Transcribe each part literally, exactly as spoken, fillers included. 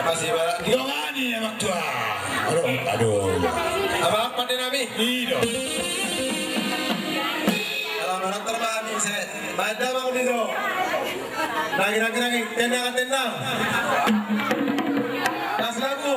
Masih banyak. Didongani amang tua. Aduh, aduh. Abang, pande nami. Ido. Kalau orang terbang, saya baca bang itu. Lagi, lagi, lagi. Tenang, tenang. Mas lagu.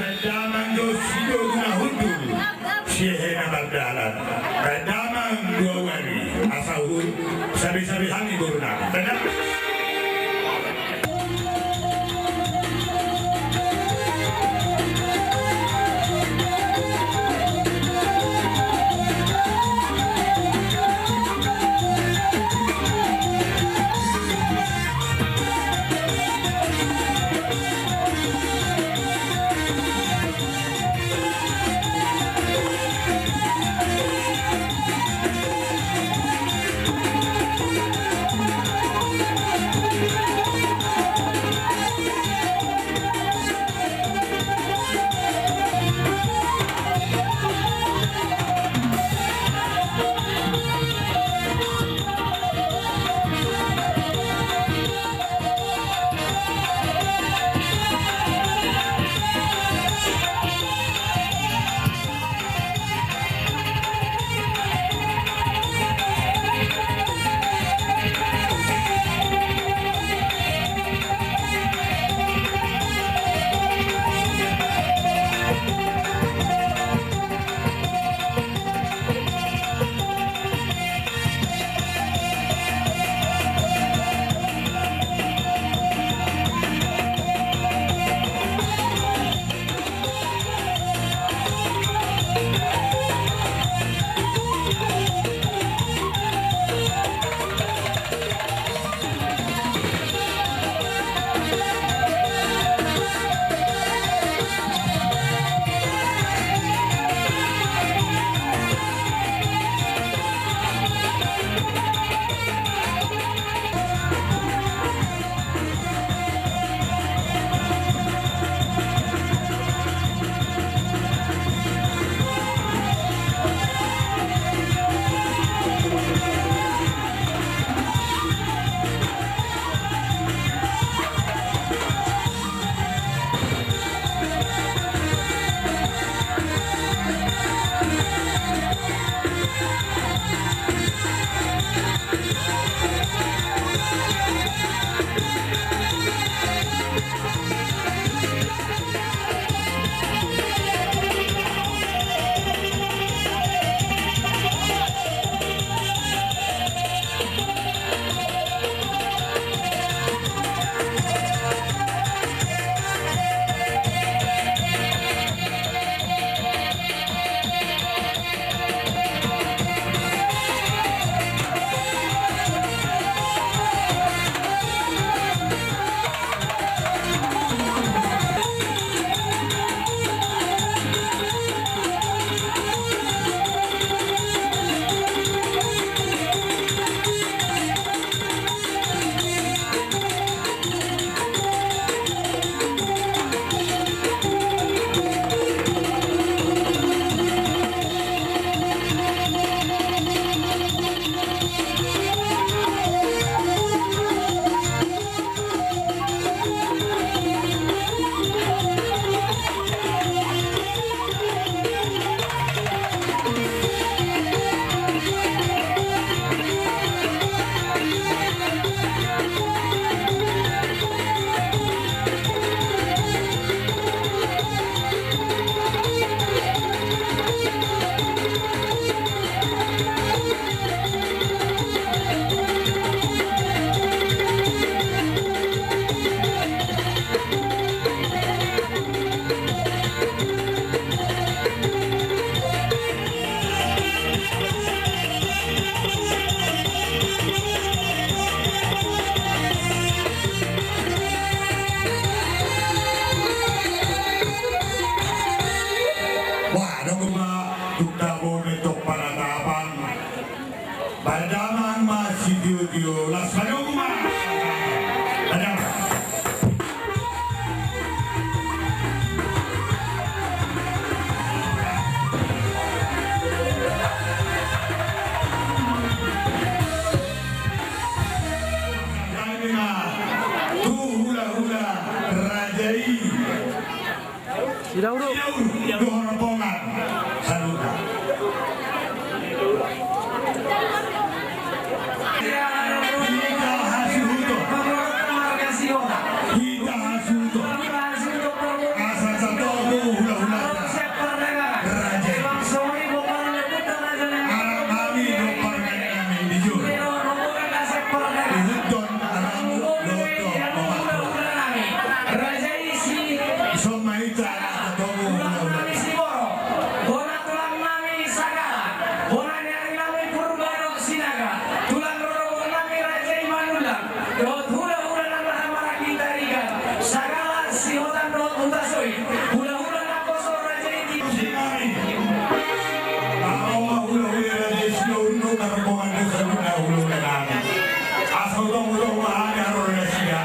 Baen damang do sidohona hundul, sihehena mardalan. Baen damang dua wari, asa huhut sabe-sabe hami borunami. Baen damang. Sinaur. Sinaur dohot rombongan saluhutna. Hita hasuhuton. Hita hasuhuton. Asa tatogu hulahulanta. Raja i. Anak nami dohot pargana nami di jolo. Ihuthon rambu dohot omakmu. Raja i si. Ison ma hita. Tulang nami Siboro, bona tulang nami Sagala, bona ni ari nami Purba dohot Sinaga, tulang rorobot nami Raja i Manullang, dohot hulahula na marhaha maranggi Tarigan, Sagala, Sihotang dohot Hutasoit, hulahula naposo Raja i. Aha ma hulahula Raja i Sinaur do na rombongan do saluhutna hulahula nami. Asa hutong hutong ma hami haroro nasida.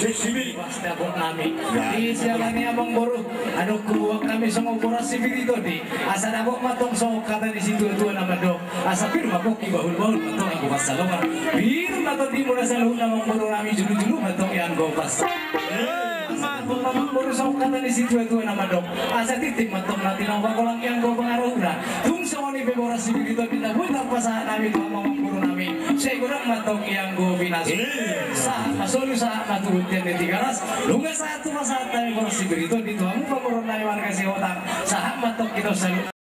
Sip, sip. Pasti abang nami. Ya. Di siapa ni abang boru? Aduh, kuat kami songon boras sibiri todi. Asa dapot ma tong songon hata ni situatua na mandok. Asa pir ma pongki bahulbahul ma tong anggo pansalongan. Pir ma tondimuna saluhutna amangboru nami, julujulu ma tong i anggo pas. Asa dapot ma amangboru songon hata ni situatua na mandok. Asa titi ma tong na tinahu pagolang i anggo pangarahutna. Tung songon i pe boras sibiri todi na boi tarpasahat nami tu hamu amangboru nami. Sai godang ma tong i anggo pinasuna. Sahat ma solu, sahat ma tu bontean ni Tigaras. Nunga sahat tu pasahat nami boras sibiri todi tu hamu pamoruon nami marga Sihotang. Sahat ma tong hita saluhutna.